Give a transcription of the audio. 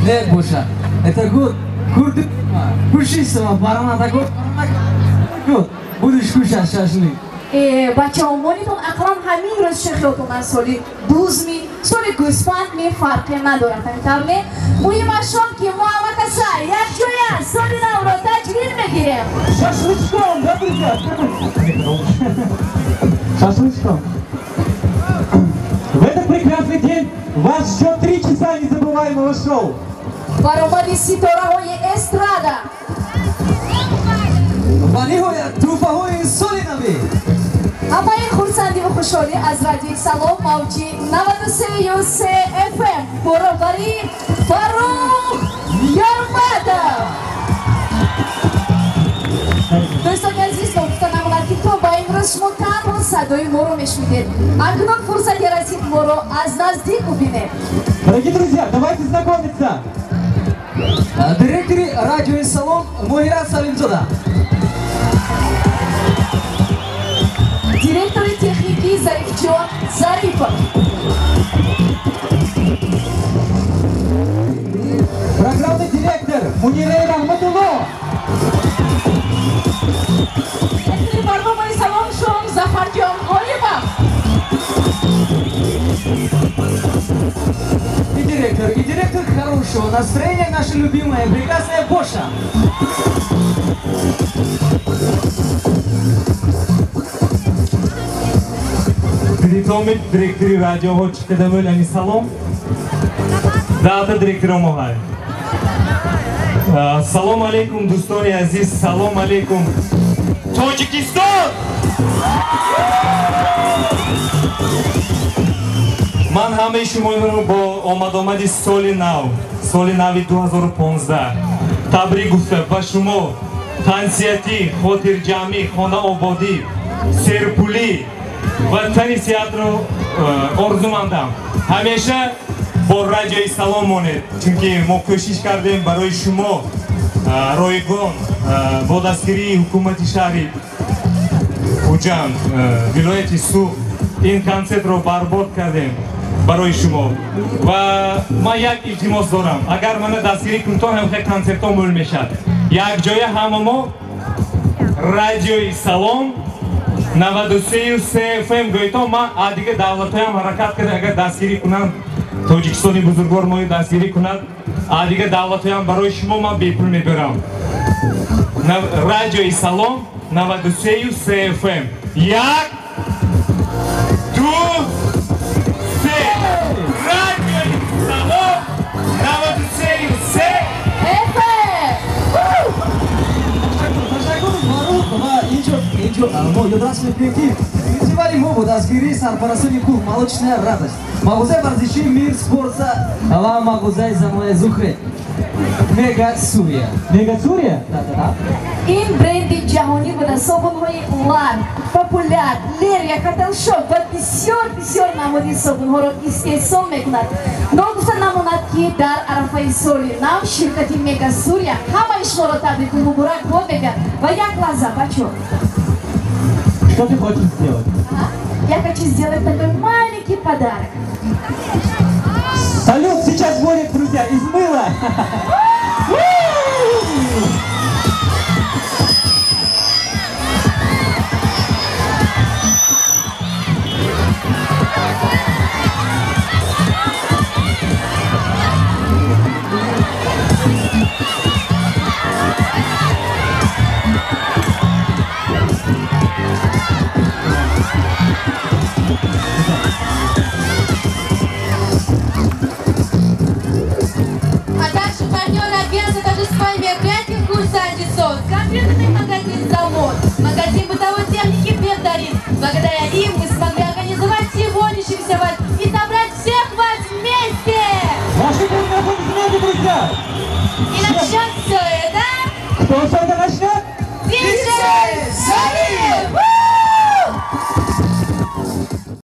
Не, Боша, это год курды, пушистого барана, такой год. Будешь кушать шашлык. Бачаҳо, монитон ақлан ҳамин рӯз шахиётон аз соли бузми, соли гӯсфандми фарқе надорад. Ҳамин тавр не? Муҳимаш он ки мо ҳамакаса якҷоя соли навро таҷлил мегирем. Шашлычком, да, друзья? Шашлычком. В этот прекрасный день вас ждет 3 часа незабываемого шоу. Баромади ситораҳои эстрада. Ва ниҳоят тӯҳфаҳои соли навӣ. Ҳамаи хурсандиву хушҳолӣ аз радиои Салом мавҷи 93,3 FM баробари Фаррух Ярматов. Дӯстони азиз, ногуфта намонад, ки то ба имрӯз шумо танҳо садои моро мешунидед. Акнун фурсате расид моро аз наздик бубинед. Дорогие друзья, давайте знакомиться. Директори радиои Салом Моҳира Салимзода. Директори техникии Зарифҷон Зарипов. Программный директор Мунирей Рахматулло. Директори барномаи Салом шом Зафарҷон Ғолибов. И директор хорошего настроения наша любимая прекрасная Боша. Притомит директори радиоҳо чиқадамӯл ани салом. Даъта директори моҳай. Салом алейкум, дӯстони азиз, салом алейкум. Тоҷикистон! Ман ҳамаи шуморо бо омадомади соли нав, соли нави 2015 табрик гуфта ба шумо тансиятӣ, хотирҷамъӣ, хонаободӣ, серпулӣ ва тани сиҳатро орзумандам. Ҳамеша бо радиои Салом монед, чунки мо кӯшиш кардем барои шумо ройгон бо дастгирии ҳукумати шаҳри Хуҷанд, вилояти Суғд ин консертро барбод кардем барои шумо. Ва ман як илтимос дорам, агар мана дастгирӣ кунтон, ҳамхел консертҳо мӯл мешавад. Якҷоя ҳама мо радиои Салом 93,3 FM гӯйтон. Ман аз дигар давлатҳоям ҳаракат карда, агар дастгирӣ кунанд, Тоҷикистони бузургвор моро дастгирӣ кунад, аз дигар давлатҳоям барои шумо ман бепул мебарам. Радиои Салом 93,3 FM. 1, 2, 3. Радиои Салом 93,3 FM. Ташаккур, Фаррух. Ва инҷо мо ёдрас мекунем, ки фестивали мо бо дастгирии сарпарастони клуб «Молочная радость», мағозаи варзишии «Мир спорта» ва мағозаи замонаи Зухре «Мега Сурия». Мега Сурия? Да, да, да. Ин бренди ҷаҳонӣ буда собунҳои Лар, Популяр, Лерия, Каталшоп ва бисёр бисёр намуди собунҳоро истеҳсол мекунад. Ногуфта намонад, ки дар арафаи соли нав ширкати Мега Сурия ҳамаи шуморо табрику муборакбод мегӯяд. Ва як лаҳза, бачо. Что ты хочешь сделать? Я хочу сделать такой маленький подарок. Салют сейчас будет, друзья, из мыла. Компьютерный магазин «Замон», магазин бытовой техники «Бехдарин». Благодаря им мы смогли организовать сегодняшний фестиваль и собрать всех вас вместе! Ваши бурные аплодисменты, друзья! И начнет все это... Кто все это начнет? Диджей!